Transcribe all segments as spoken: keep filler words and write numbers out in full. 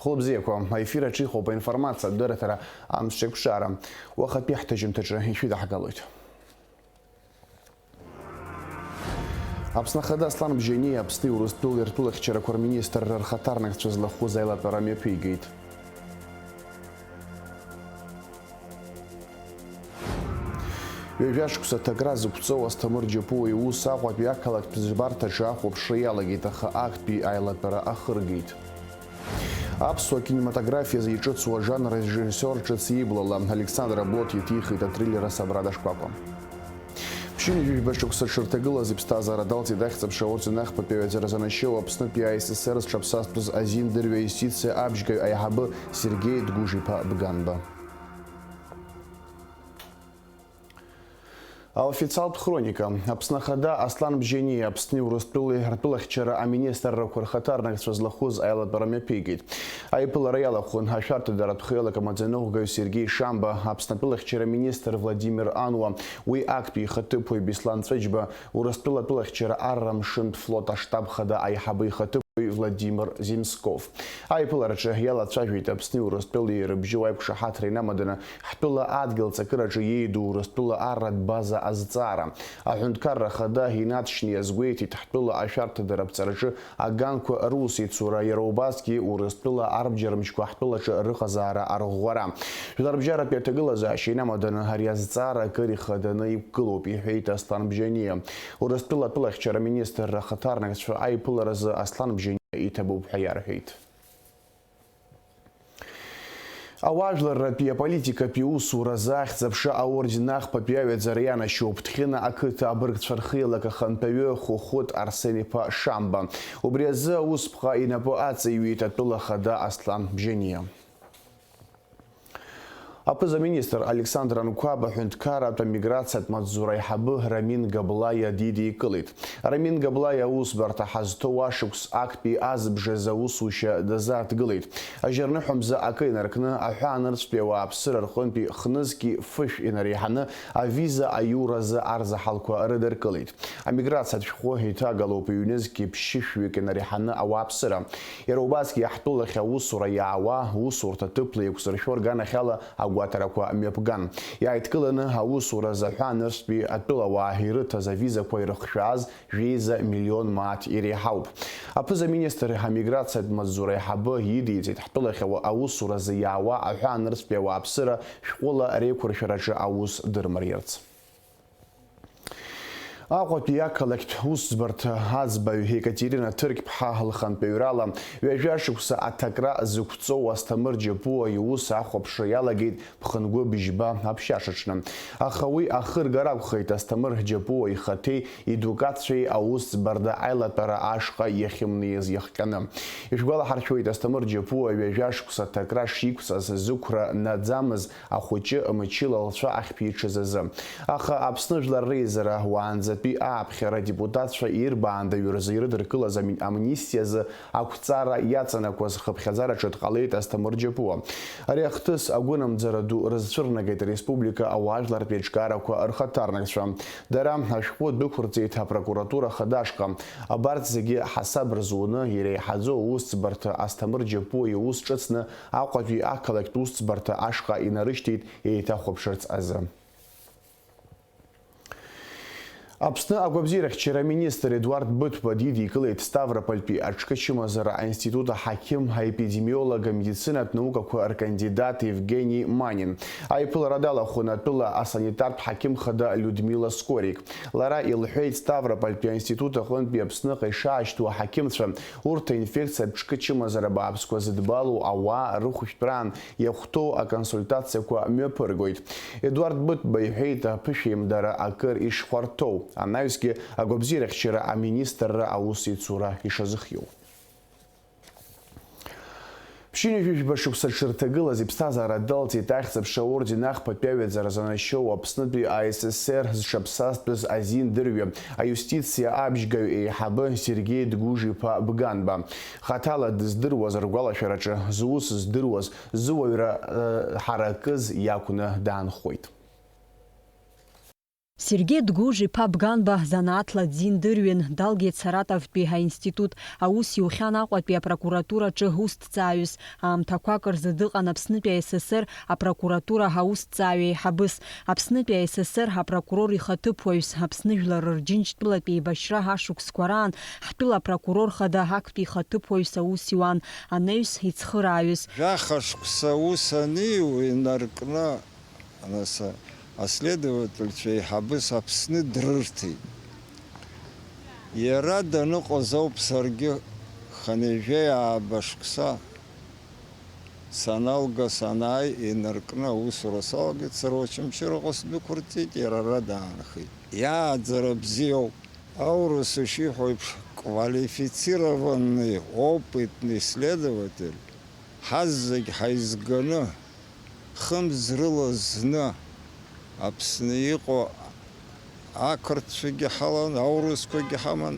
Хәылбзиақәа, аефир аҿы ихоуп аинформациатә дырраҭара амш еиқәшара. Уахатәи ҳҭыжьымҭаҿы ишәыдаҳгалоит. Аԥсны Ахада Аслан Бжьаниа Аԥсни Урыстәылеи ртәылахьчарақәа рминистрра рхаҭарнакцәа злахәыз аилатәара мҩаԥигеит. Ҩажәа шықәса аҭакра зықәҵоу Асҭамыр Џьапуа иус Аҟәатәи ақалақьтә ӡбарҭаҿы ахәаԥшра иалагеит, аха актәи аилатәара ахыргеит. Аԥсуа кинематографиазы иҿыцу ажанр арежиссиор ҿыц иблала Александр Аблот иҭихит атриллер асабрада шкәакәа. Ԥшьынҩажәижәба шықәса дшырҭагылаз иԥсҭазаара далҵит ахьӡ-аԥша аорден ахԥатәи аҩаӡара занашьоу Аԥснытәи А С С Р зҽаԥсазтәыз азин дырҩа юстициа абжьгаҩ аиҳабы Сергеи Дгәыжиԥа Бганба. Аофициалтә хроника. Аԥсны Ахада Аслан Бжьаниа Аԥсни Урыстәылеи ртәылахьчара аминистррақәа рхаҭарнакцәа злахәыз аилатәара мҩаԥигеит. Аиԥылара иалахәын ашәарҭадаратә хеилак амаӡаныҟәгаҩ Сергеи Шамба, Аԥсны атәылахьчара аминистр Владимир Ануа, уи актәи ихаҭыԥуаҩ Беслан Ҵәыџьба, Урыстәыла атәылахьчара арра амшынтә флот аштаб хада аиҳабы ихаҭыԥуаҩ Владимир Земсков. Аиԥылараҿы иалацәажәеит Аԥсни Урыстәылеи рыбжьоу аиқәшаҳаҭра инамаданы ҳтәыла адгьыл ҵакыраҿы иеиду Урыстәыла арратә база азҵаара. Аҳәынҭқарра Ахада инаҵшьны иазгәеиҭеит ҳтәыла ашәарҭадара аԥҵараҿы аганқәа русеицура, иара убасгьы Урыстәыла арбџьармчқәа ҳтәылаҿы рыҟазаара арӷәӷәара. Жәларбжьаратәи аҭагылазаашьа инамаданы ари азҵаара акыр ихаданы иқәгылоуп, иҳәеит Аслан Бжьаниа. Урыстәыла атәылахьчара аминистрра ахаҭарнакцәа аиԥыларазы Аслан Бжьаниа иҭабуп ҳәа иарҳәеит. Ауаажәларратәи аполитикатәи усуразы ахьӡ-аԥша аорден ахԥатәи аҩаӡара ианашьоуп Ҭхьына ақыҭа абыргцәа рхеилак ахантәаҩы Хәыхәыт Арсен-иԥа Шамба. Убри азы аусԥҟа инапы аҵаиҩит атәыла хада Аслан Бжьаниа. Аԥыза-министр Александр Анқәаб аҳәынҭқарратә амиграциатә маҵзура аиҳабы Рамин Габлаиа дидикылеит. Рамин Габлаиа аусбарҭа ҳазҭоу ашықәс актәи азбжазы аусушьа дазааҭгылеит. Ажьырныҳәа мза акы инаркны, аҳәаанырцәтәи ауааԥсыра рҟынтәи хнызқьи фышә инареиҳаны авиза аиуразы арзаҳалқәа рыдыркылеит. Амиграциатә шәҟәы иҭагалоуп ҩнызқьи ԥшьышәҩык инареиҳаны ауааԥсыра. Иара убасгьы ҳтәылахь аусура иаауа, усурҭа ҭыԥла еиқәзыршәо рганахьала агәаҭарақәа мҩаԥган. Иааидкыланы аусура азы аҳәаанырцәтәи атәылауаа ирыҭаз авизақәа ирыхшәааз жәеиза миллион мааҭ иреиҳауп. Аԥыза-министр амиграциатә маҵзура аиҳабы идиҵеит, ҳтәылахь ауа-, аусуразы иаауа аҳәаанырцәтәи ауааԥсыра шәҟәыла реиқәыршәараҿы аус дырмариарц. Аҟәатәи ақалақьтә усӡбарҭа аӡбаҩ Екатерина Ҭырқьԥҳа лхантәаҩрала ҩажәа шықәса аҭакра зықәҵоу Асҭамыр Џьапуа иус ахәаԥшра иалагеит Ԥхынгәы быжьба аԥшьашаҿны. Аха уи ахыргар акәхеит Асҭамыр Џьапуа ихаҭеи идукатцәеи аусӡбарҭа аилатәара ашҟа иахьымнеиз иахҟьаны. Ишәгәалаҳаршәоит, Асҭамыр Џьапуа ҩажәа шықәса аҭакра шиқәҵаз зықәра наӡамыз ахәыҷы мчыла лцәа ахьԥиҽыз азы. Аха Аԥсны Жәлар Реизара уаанӡатәи ааԥхьара адепутатцәа ирбаандаҩырзы ирыдыркылаз ами-, амнистиазы ақәҵара иаҵанакуаз хыԥхьаӡараҿы дҟалеит Асҭамыр Џьапуа. Ари ахҭыс агәынамӡара ду рызцәырнагеит ареспублика ауаажәлартә еиҿкаарақәа рхаҭарнакцәа. Дара ашәҟәы дәықәырҵеит апрокуратура хадашҟа. Абарҭ зегьы ҳасаб рзуны, иреиҳаӡоу аусӡбарҭа Асҭамыр Џьапуа иус ҿыцны Аҟәатәи ақалақьтә усӡбарҭа ашҟа инарышьҭит еиҭахәаԥшырц азы. Аԥсны агәабзиарахьчара аминистр Едуард Быҭәба дидикылеит Ставропольтәи аҿкы чымазара аинститут аҳақьым, аепидемиолог, амедицинатә наукақәа ркандидат Евгений Манин. Аиԥылара далахәын атәыла асанитартә ҳақьым хада Людмила Скорик. Лара илҳәеит, Ставропольтәи аинститут аҟынтәи Аԥсныҟа ишаашьҭу аҳақьымцәа, урҭ аинфекциатә ҿкы чымазара бааԥсқәа зыдбалоу ауаа рыхәшәтәраан иахәҭоу аконсультациақәа мҩаԥыргоит. Едуард Быҭәба иҳәеит аԥышәеимдара акыр ишхәарҭоу, анаҩсгьы агәабзиарахьчара аминистрра аусеицура ишазыхиоу. Ԥшьынҩажәижәба шықәса дшырҭагылаз иԥсҭазаара далҵит ахьӡ-аԥша аорден ахԥатәи аҩаӡара занашьоу Аԥснытәи А С С Р зҽаԥсазтәыз азин дырҩа, аиустициа абжьгаҩ еиҳабы Сергеи Дгәыжиԥа Бганба. Хаҭала дыздыруаз ргәалашәараҿы, зус здыруаз, зуаҩра, э, ҳаракыз иакәны даанхоит. Сергеи Дгәыжә-иԥа Бганба занааҭла дзиндырҩын, далгеит Саратовтәи аинститут, аус иухьан Аҟәатәи апрокуратураҿы усҭҵааҩыс, аамҭақәак рзы дыҟан Аԥснытәи АССР апрокуратура аусҭҵааҩ еиҳабыс, Аԥснытәи АССР апрокурор ихаҭыԥуаҩс, Аԥсны жәлар рырџьынџьтәылатә еибашьра ашықәсқәа раан ҳтәыла апрокурор хада актәи ихаҭыԥуаҩс аус иуан, анаҩс ицхырааҩыс. Жәаха шықәса аус аниу инаркны, нас, аследовательцәа еиҳабыс Аԥсны дрырҭеит. Иара даныҟаз ауп саргьы хынҩажәи ааба шықәса саналга, санааи, инаркны аусура салгеит, сара Очамчыраҟа сдәықәырҵеит, иара ара даанхеит. Иааӡара бзиоуп. Аурыс ишиҳәо еиԥш, квалифицированный, опытный следователь, ҳазегь ҳаизганы, хымз рыла зны Аԥсны иҟоу ақырҭцәагьы ҳалан, аурысқәагьы ҳаман,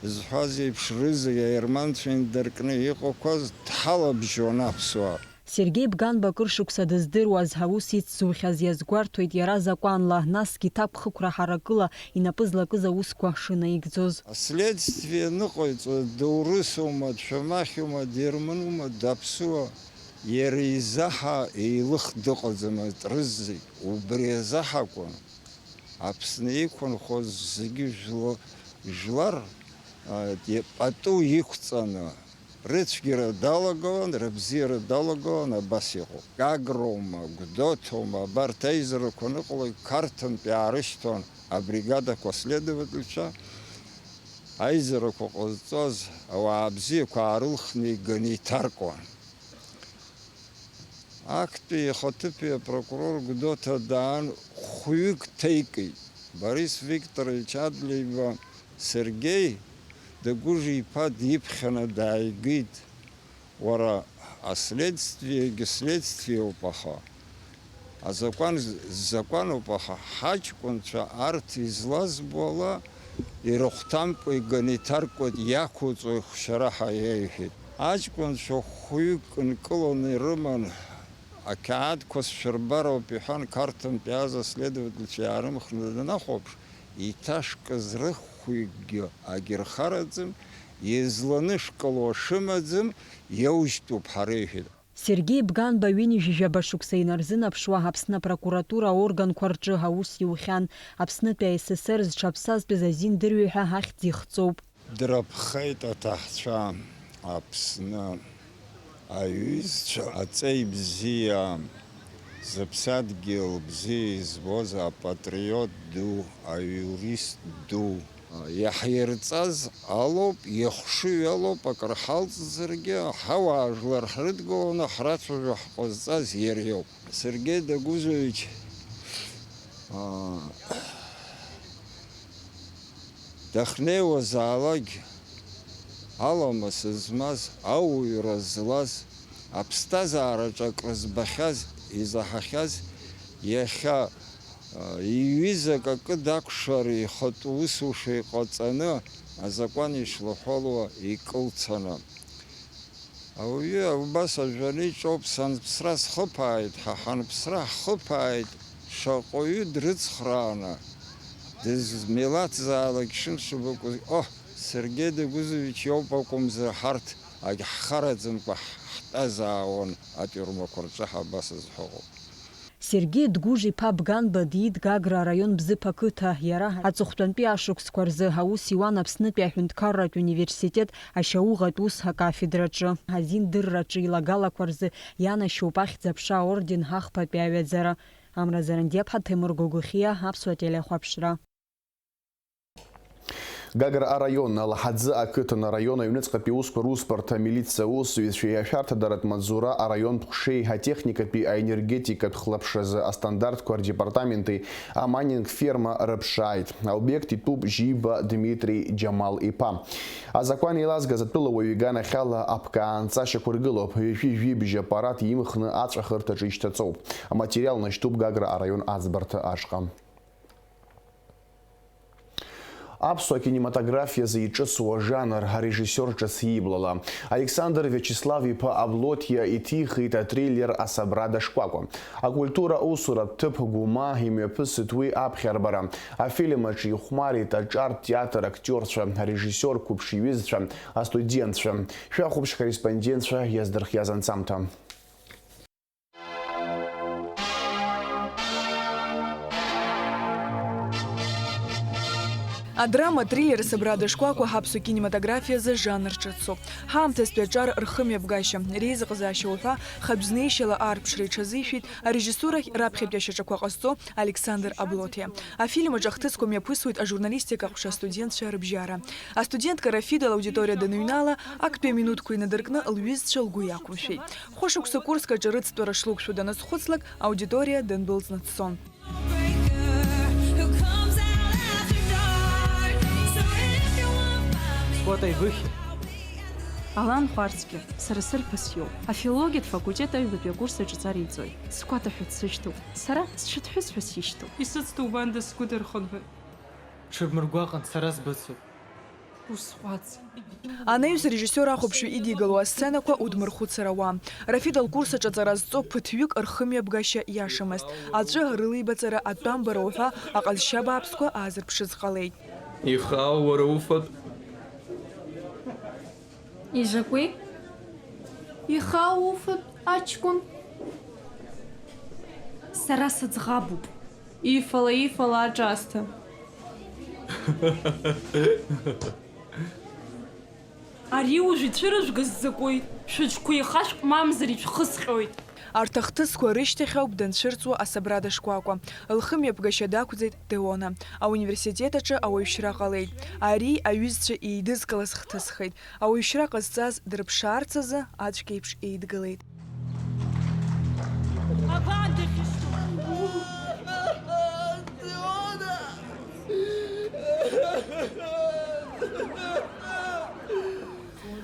зҳәаз еиԥш, рызегь аерманцәа инаркны иҟақәаз дҳалабжьон аԥсуаа. Сергеи Бганба акыр шықәса дыздыруаз, аус ицзухьаз иазгәарҭоит иара закәанла, насгьы ҭакәхықәра ҳаракыла инапы злакыз аусқәа шынаигӡоз. Аследствие ныҟаиҵо доурысума, дшәамахьума, дерманума, даԥсуа, иара изаҳа еилых дыҟаӡам атрыззи, убри азаҳакәын Аԥсны иқәынхоз зегьы жәла-, жәлар, а, пату иқәҵаны, рыцәгьара далагауан, рыбзиара далагауан, абас иҟоуп. Гагроума, Гәдоуҭоума, абарҭ аизарақәа аныҟалоит, Қарҭынтә иаарышьҭуан абригадақәа, аследовательцәа, аизарақәа ҟазҵоз ауаа бзиақәа аарылхны иганы иҭаркуан. Актәи ихаҭыԥи апрокурор Гәдоуҭа даан, хәҩык ҭеикит. Борис Викторович Адлеиба Сергеи Дагәыжә-иԥа диԥхьаны дааигеит. Уара, аследствиегьы следствиоуп, аха азакәан з-, закәаноуп, аха ҳаҷкәынцәа арҭ излазбо ала ирыхәҭамкәа иганы иҭаркуеит, иақәуҵои хәшьара ҳәа иеиҳәеит. Аҷкәынцәа хәҩык нкыланы ирыман, ақьаадқәа сшәырбароуп, иҳәан, Қарҭынтә иааз аследовательцәа иаарымхны данахәаԥш, иҭашкыз рыхәҩыкгьы агьырхараӡам, изланышкыло шымаӡам, иаужьтәуп ҳара, иҳәеит. Сергеи Бганба ҩынҩажәижәаба шықәса инарзынаԥшуа Аԥсны апрокуратура аорганқәа рҿы аус иухьан, Аԥснытәи АССР зҽаԥсазтәыз азин дырҩегьых ахьӡ ихҵоуп. Дрыԥхеит аҭаҳцәа Аԥсны аҩызцәа, аҵеи бзиа, зыԥсадгьыл бзиа избоз апатриот ду, аиурист ду. Иаҳирҵаз алоуп, ихшыҩ алоуп, акыр ҳалҵзаргьы, ҳауаажәлар ҳрыдгыланы ҳрацәажәо ҳҟазҵаз иара иоуп. Сергеи Дагәызович, аа, дахьнеиуазаалакь, аламыс змаз, ауаҩра злаз, аԥсҭазаараҿы акрызбахьаз, изаҳахьаз, иахьа, аа, иҩызак акы дакәшар, ихатә усуша иҟаҵаны, азакәан ишлахәалуа икылцаны. Ауаҩы убас ажәаны иҿоуп, санԥсра схыԥааит, ҳа ҳанԥсра ҳхыԥааит, шаҟаҩы дрыцхрааны, дызмилаҭзаалак шымшыбакәыз, оҳ, Сергеи Дагәызович иоуп акәымзар, ҳарҭ агьҳхараӡамкәа ҳтәазаауан атиурмақәа рҿы ҳабас зҳәо ыҟоуп. Сергеи Дгәыжә-иԥа Бганба диит Гагра араион Бзыԥ ақыҭа. Иара аҵыхәтәантәи ашықәсқәа рзы аус иуан Аԥснытәи аҳәынҭқарратә университет ашьауӷатә ус акафедраҿы. Азиндырраҿы илагалақәа рзы ианашьоуп Ахьӡ-аԥша аорден ахԥатәи аҩаӡара. Амра Зарандиаԥҳа, Ҭемыр Гогохиа, Аԥсуа телехәаԥшра. Гагра араион, Алаҳаӡы ақыҭан араион аҩныҵҟатәи аусқәа русбарҭа, амилициа аусзуҩцәеи ашәарҭадаратә маҵзура араионтә ҟәшеи атехникатәи аенергетикатә хлаԥшразы астандартқәа рдепартаменти амайнинг ферма рыԥшааит. Аобиект итәуп Жьиба Дмитри Џьамал-иԥа. Азакәан еилазгаз атәылауаҩ иганахьала аԥкаанҵа шьақәыргылоуп, ҩажәи жәибжь аппарат имхны аҵәахырҭаҿы ишьҭаҵоуп. Аматериал нашьҭуп Гагра араион аӡбарҭа ашҟа. Аԥсуа кинематографиазы иҿыцу ажанр, арежиссиор ҿыц иблала. Александр Виачеслав-иԥа Аблотиа иҭихит атриллер Асабрада шкәакәа. Акультура аусуратә ҭыԥ Гәыма имҩаԥысит уи аԥхьарбара. Афильм аҿы ихәмарит аҿартә театр актиорцәа, арежиссиор қәыԥш иҩызцәа, астудентцәа. Шәахәаԥш ҳкорреспондентцәа иаздырхиаз анҵамҭа. Адрама, атриллер, асабрада шкәакәа ҳаԥсуа кинематографиазы жанр ҿыцуп. Ҳаамҭазтәи аҿар рхымҩаԥгашьа, реизыҟазаашьа уҳәа, хатә знеишьала аарԥшра иҽазишәеит арежиссурахь раԥхьатәи ашьаҿақәа ҟазҵо Александр Аблотиа. Афильм аҿы ахҭысқәа мҩаԥысуеит ажурналистика аҟәша астудентцәа рыбжьара. Астудентка Рафида аудиториа даныҩнала, актәи аминуҭқәа инадыркны лҩызцәа лгәы иақәымшәеит. Хәышықәса курск аҿы рыцтәара шлықәшәо даназхәыцлак, аудиториа дындәылҵны дцон. Скәата ибыхьи? Алан Хәарцкьа, сара сырԥыс иоуп. Афилологиатә факультет аҩбатәи акурс аҿы аҿаҵара иҵоит. Скәата ҳәа дсышьҭоуп. Сара сҽыҭҳәыс ҳәа сишьҭоуп. Исыцҭоу убандаз сгәы дырхынҳәит. Ҽыбмыргәаҟын, сара сбыцуп. Усҟәаҵ. Анаҩс арежиссиор ахәаԥшҩы идигало асценақәа удмырхәыцыр ауам. Рафида лкурс аҿы аҵара зҵо ԥыҭҩык рхымҩаԥгашьа иашамызт. Аҵәы рылеибаҵара, атәамбара уҳәа аҟазшьа бааԥсқәа аазырԥшыз ҟалеит. Ихаау уара уфатә? Изакәи? Ихаау уфатә, аҷкәын? Сара сыӡӷабуп. Ифала, ифала аҿаасҭа. Ари уажә ицәырыжәгаз закәи? Шәыҿқәа еихашәк, мамзар ишәхысҟьоит. Арҭ ахҭысқәа рышьҭахь ауп данцәырҵуа асабрада шкәакәа. Лхымҩаԥгашьа дақәҵеит Теона. Ауниверситет аҿы ауаҩшьра ҟалеит. Ари аҩызцәа еидызкылаз хҭысхеит. Ауаҩшьра ҟазҵаз дрыԥшаарц азы аӡәк еиԥш еидгылеит.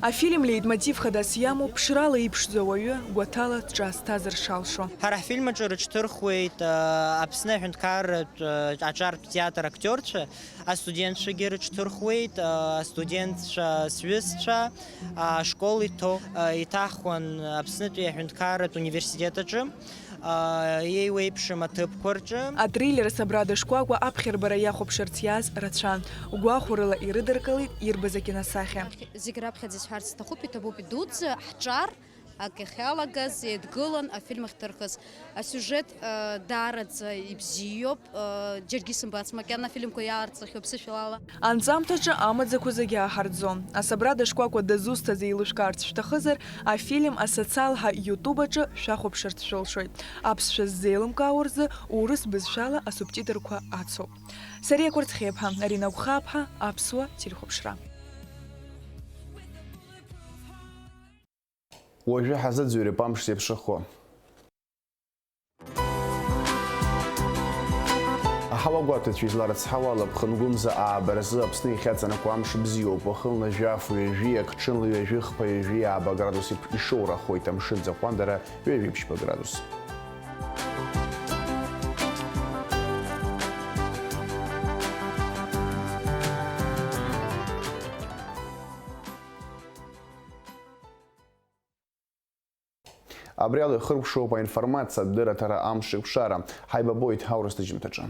Афильм леитмотив хадас иамоу ԥшрала иԥшӡоу ауаҩы гәаҭала дҿаасҭазар шалшо. Ҳара ҳфильм аҿы рыҽҭырхуеит, э, Аԥсны аҳәынҭқарратә, э, аҿартә театр актиорцәа, астудентцәагьы рыҽҭырхуеит, э, астудентцәа сҩызцәа, ашкол иҭо, э, иҭаҳхуан Аԥснытәи аҳәынҭқарратә университет аҿы. Еиуеиԥшым аҭыԥқәа рҿы. Атриллер асабрада шкәакәа аԥхьарбара иахәаԥшырц иааз рацәан. Гәахәарыла ирыдыркылеит ирбаз акиносахьа. Зегь раԥхьаӡа исҳәарц сҭахуп, иҭабуп идуӡӡа ҳҿар, ак иахьалагаз, еидгылан афильм ахьҭырхыз. Асиужет, э, даараӡа ибзиоуп, э, џьаргьы исымбац макьана афильмқәа иаарҵахьоу ԥсышәалала. Анҵамҭаҿы амаӡақәа зегьы ааҳарӡом. Асабрада шкәакәа дызусҭаз еилышәкаарц шәҭахызар, афильм асоциал ҳа YouTube аҿы шәахәаԥшырц шәылшоит. Аԥсшәа ззеилымкаауа рзы урыс бызшәала асубтитрқәа ацуп. Сариа Кәарцхиаԥҳа, Арина Гәхааԥҳа, Аԥсуа телехәаԥшра. Уажәы ҳазыӡырҩып амш зеиԥшрахо. Аҳауагәаҭаҩцәа изларыцҳауа ала, ԥхынгәымза ааба рзы Аԥсны иахьаҵанакуа амш бзиоуп. Уахынла жәаф ҩажәи, ак ҽынла ҩажәи хԥа ҩажәи ааба градус иԥ-, ишоурахоит, амшын ӡахәандара ҩажәи ԥшьба градус. Абри ала ихыркәшоуп аинформациатә дырраҭара Амш еиқәшара. Ҳаибабоит аурыс ҭыжьымҭаҿы.